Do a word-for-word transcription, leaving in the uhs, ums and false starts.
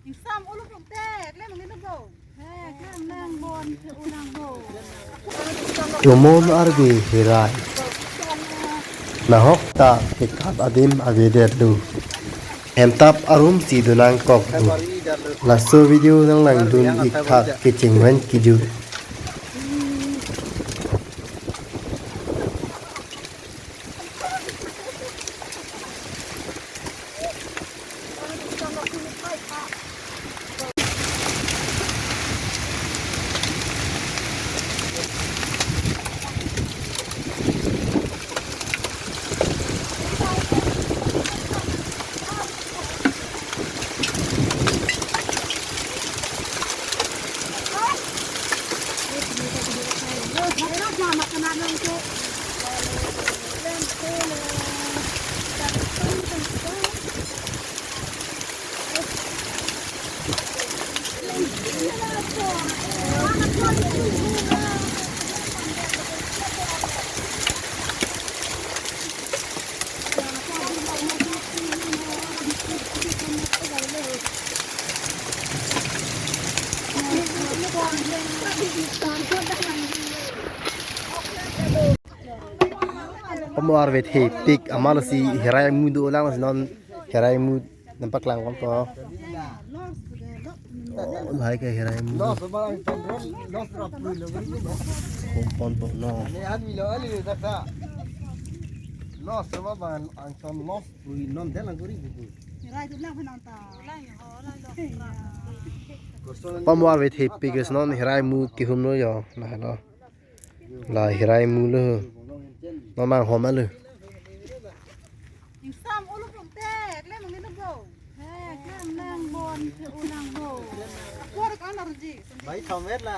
Ingsam ulu pukte, klem ang inu bo. He, klem nang bon, ke unang bo. Tomon arve herai. Nahok ta kekat adim avedet do. Hemtap arum si donang kok do. Laso video nanglangdun ik tha kecheng ven kejut. Pamo arve thepik amat si herai amu dolang si non herai amu nangpaklang kom to. Oh, lahai ke herai amu. Los ba ang ton ron, los ra pui lo gari lo. Kompon to no. Ani an mi lo ali ta ta. Los ba ang ton los pui non den lang gari bu. Herai tu lang phan ta. Pamo arve thepik si non herai amu kehumlo jo. Lahelo. La herai amu lo. Mama homa lo. Ingsam ulu pukte, klem ang inu bo. He, klem nang bon, ke unang bo. Akwar kan arji. Bai thamet la.